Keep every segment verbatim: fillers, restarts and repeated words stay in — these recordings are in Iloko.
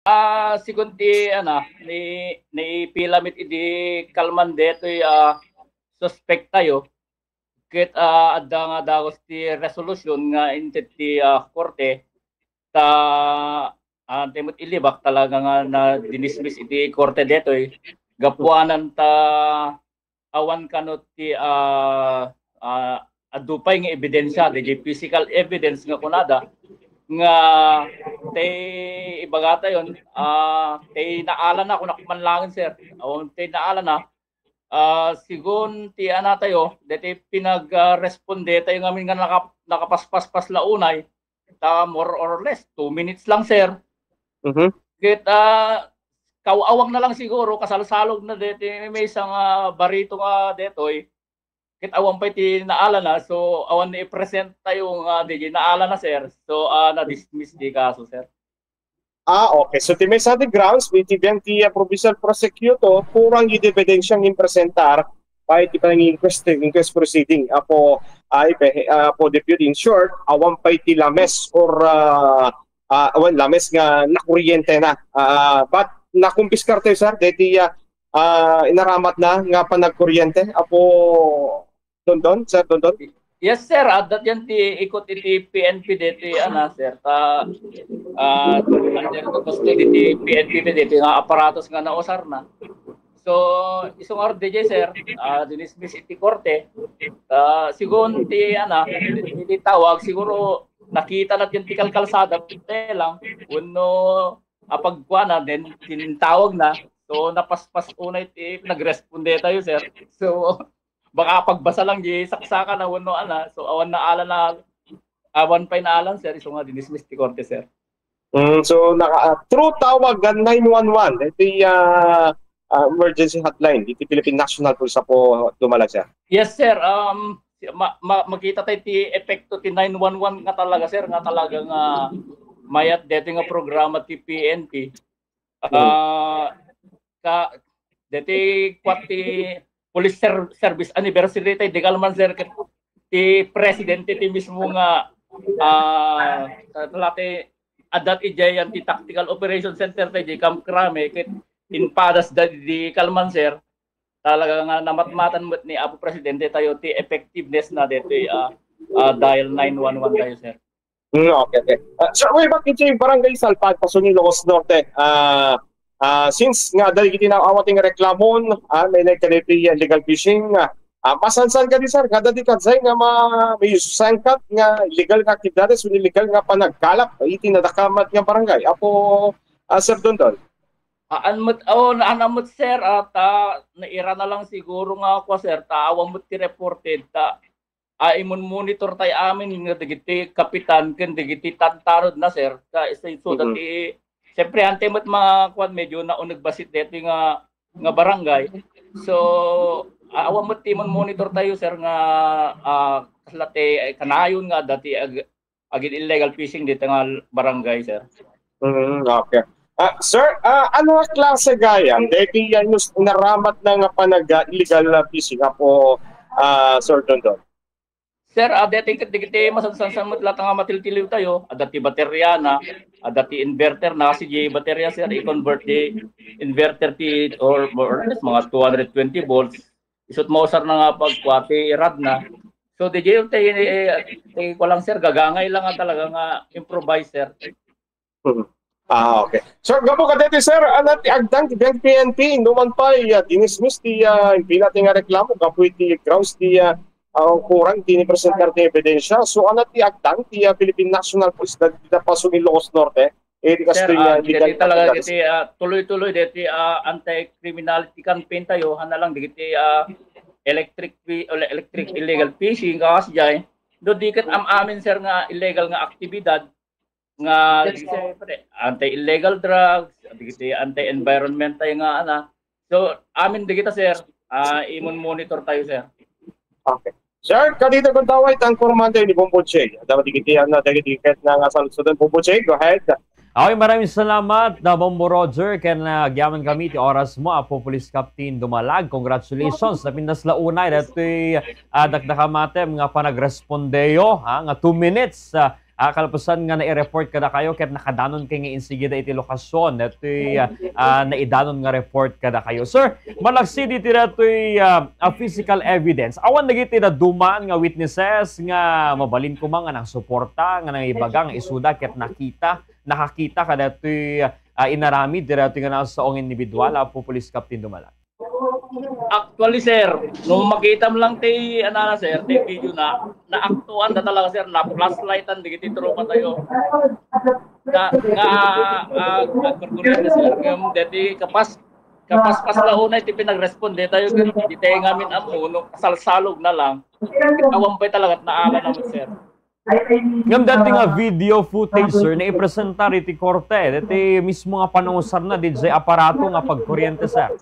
Ah, sigun ti, ano, ni, ni pila met idi kalman detoy, ah, suspek tayo. Ket, ah, adda nga dagus ti resolution nga inted ti, ah, korte. Ta, ah, ti met ilibak talaga nga na dinismiss iti korte detoy. Gapuanan ta awan kano ti, ah, ah, adu pay nga ebidensya, daydi physical evidence nga kunada, nga tay ibagatayon, ah, tay naalana, kunak man langen, sir. Awan tay naalana, ah, sigun ti anatayo, daydi pinag, ah, responde tayo ngamin nga naka-, nakapaspaspas la unay, ta more or less, two minutes lang, sir. Mhm. Ket, ah, kaw-awang na lang siguro, kasalsalog na deti, may isang, ah, barito nga detoy. Ket awan pay ti naalana, so awan na i-present tayo nga daydi naalana, sir. So, ah, na-dismiss di kaso, sir. Ah, okay. So, ti maysa ti grounds, iti biang ti, ah, provincial prosecutor, kurang iti ebidensiang impresentar, pa iti panang-inquest, inquest proceeding. Apo, ah, ipe-, ah, apo deputy, in short, awan pay ti lames or, ah, ah, awan, lames nga nakuryente na. Ah, but nakumpiskar tayo, sir, deti, ah, ah, inaramat na nga panagkuryente. Apo Dondon, Sir Dondon? Yes, sir. Adda dian ti ikut iti P N P deti, ana, sir. Ta, ah, under the custody ti P N P deti nga aparatos nga nausar na. So, isu ngarud daydi, sir, ah, dinismiss iti korte. Ah, sigun ti, ana, iti tawag, siguro nakita na ti kalkalsada, te lang, wenno apagkuana, then tintawag na. So, napaspas unay ti nagresponde tayo, sir. So, baka pagbasa lang di saksakan a wenno ana. So, awan naalana, awan pay naalan, sir, isu nga dinismiss ti korte, sir. Mm, so, naka, ah, through tawag nga nine one one, iti, ah, ah, emergency hotline, iti Philippine National Police apo dumalag, sir. Yes, sir. Um, ma-, ma-, makita tayo ti epekto ti nine one one nga talaga, sir, nga talaga nga mayat deti nga programa ti P N P. Ah, ka, deti kwat ti police ser-, service anniversary tayo, di kalman, sir, ket ti presidente ti mismo nga, ah, ta-, talati, adda ti idiay ti Tactical Operation Center tayo, di Camp Crame, ket inpadas da di kalman, sir. Talaga nga namatmatan met ni Apo Presidente tayo ti effectiveness na deti, ah, ah, dial nine one one tayo, sir. Mm, okay, okay. Ah, sir, way back iti Barangay Salpag, Pasuni, Ilocos Norte. Ah, ah, since nga dagiti naawaten nga reklamon, ah, may nagkadeti illegal fishing, ah, ah, masansan kadi, sir, nga dadi kadsay nga ma-, may sangkat nga illegal nga aktibidades wenno illegal nga panagkalap iti nadakamat nga barangay? Apo, ah, Sir Dondon? Aan met, oh, naan met, sir, at, ah, naira na lang siguro nga ako, sir, ta awan met ti reported, ta, ah, imun-monitor tay amin nga dagiti kapitan ken dagiti tantanod na, sir, ta isu, isu Mhm. dati, siyempre, antay met mga kuan, medyo nauneg bassit deti nga, nga barangay. So, ah, awan met ti imun-monitor tayo, sir, nga, ah, kasla ti, ay, kanayon nga dati ag-, agin illegal fishing dita nga barangay, sir. Mm, okay. Ah, sir, ah, ano nga klase gayam deti nga inus-, inaramat na nga panag, ah, illegal, ah, fishing, apo, ah, Sir Dondon? Sir, ah, deti ket dagiti masansan met latta nga matiltiliw tayo, adda ti baterya na, adda ti inverter na, kasi di baterya, sir, i-convert di inverter ti, or more or less, mga two hundred twenty volts. Isut mausar na nga pagkuati, irad na. So, di jay ti, ti, ti, kulang, sir, gagangay lang nga talaga nga improviser. Mhm. Ah, okay. Sir, gapu kadeti, sir, ano ti agdang ti P N P, no man pay, ah, dinismiss ti, ah, pinati nga reklamo, gapu iti grounds ti, ah, ah, kurang ti ni presentar ti ebidensya. So, ano ti agdang ti, ah, Philippine National Police da, da Pasuni, Ilocos Norte? Eh, di Sir, kastoy nga ah, illegal dagiti talaga activities. Dagiti, ah, tuloy-tuloy dagiti, ah, anti-criminality campaign tayo, hana lang dagiti, ah, electric fi-, ele-, electric illegal fishing, kawas jay. Do di ket am-amin, sir, nga illegal nga aktibidad, nga Yes, sir. Siyempre, anti-illegal drugs, dagiti anti-environment tayo nga, ana. So, amin dagita, sir, ah, imun-monitor tayo, sir. Okay. Sir, kadita kun taway, tan kurmante ni Bombo Che. Dapat dagiti, ano, dagiti ket na nga saludsodon, Bombo Che, go ahead. Okay, maraming salamat, na Bombo Roger, ken, ah, agyaman kami ti oras mo, Apo Police Captain Dumalag. Congratulations, napintas la unay, datoy, ah, dakdakamatem nga panagrespondeyo, ha, nga two minutes, ah, Ah, kalpasan nga nai-report kadakayo ket nakadanon kay nga insigida iti lokasyon datoy, ah, ah, naidanon nga report kadakayo. Sir, malaksid iti datoy, ah, ah, physical evidence. Awan dagiti dadduma nga witnesses nga mabalin koma nga nangsuporta, nga nangibaga nga isuda ket nakita, nakakita kadatoy, ah, inaramid datoy nga nasaong individual, Apo Police Captain Dumalag. Actually, sir, no makitam lang ti, ano na, sir, ti video na, naaktuan da talaga, sir, na flashlightan dagiti tropa tayo. Na, nga, ah, agkurkuryente, sir, ngem deti kapas, kapaspas la unay ti pinagresponde tayo, di tayo ngamin ammo, no, salsalog na lang. Awan pa'y talaga, naala naman, sir. Ngem dati nga video footage, sir, naipresentar iti korte, dati mismo nga panangusarna, D J aparato nga pagkuryente, sir.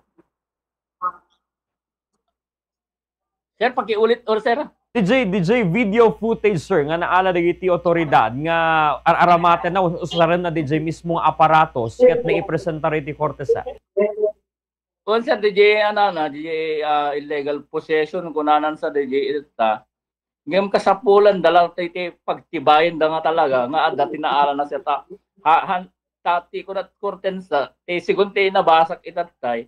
Sir, pakiulit, or sir. D J, D J video footage, sir, nga naala dagiti otoridad nga ar-, aramatenna, us-, usarenna, D J mismo nga aparatos, ket naipresentar iti korte, sir. Kun, sir, D J, ano, na, D J, ah, illegal possession, kunanan sa D J ita. Ngem kasapulan, dala ti, ti pagtibayen da nga talaga, nga adda ti naala na siya ta, ha, han, ta, ti kunat korte na sa, ti sigun ti nabasak itatay,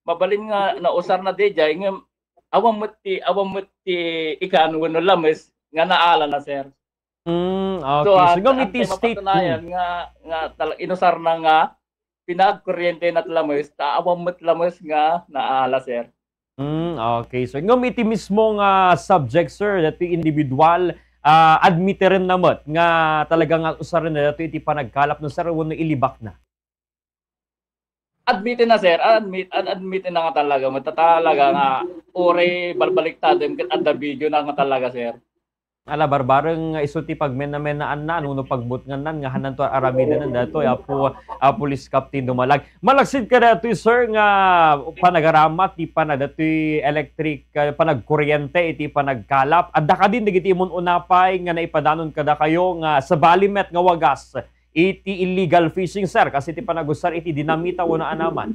mabalin nga nausar na D J, ngem awan met ti, awan met ti ikan wenno lames nga naala na, sir. Mm, So, okay. So, at, ngam iti at may statement. Mapatunayan nga, nga tal-, inusar na nga pinagkuryente na ti lames, ta awan met lames nga naala, sir. Mm, okay, sir. Ngam iti mismo nga subject, sir, dati individual, ah, admitiren na met nga talaga nga usaren na dati iti panagkalap na, sir, wenno ilibak na? Admit na, sir. Admit, ad-, admit na nga talaga. Mata talaga nga, uray balbaliktadem ket adda video na nga talaga, sir. Ala, barbareng nga isu ti pagmenamenaan na, no, no pagbutngan nan, nga hananto aramiden datoy, Apo, ah, Police Captain Dumalag. Malaksid ka datoy, sir, nga panagaramat, ti pana datoy electric, ah, panagkuryente, iti panagkalap. Adda kadin dagiti imun-unapay nga naipadanon kadakayo nga sabali met nga wagas iti illegal fishing, sir, kas iti panagusar iti dinamita wenno anaman?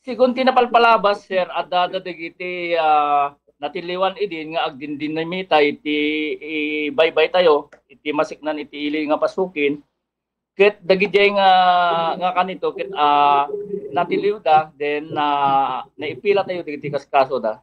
Sigun ti napalpalabas, sir, adda, adda dagiti, ah, natiliwan idin nga agdindinamita iti, i, baybay tayo, iti masiknan iti ili nga pasukin. Ket dagidiay nga, nga kanito, ket, ah, natiliw da, then, ah, naipila tayo dagiti kaskaso da.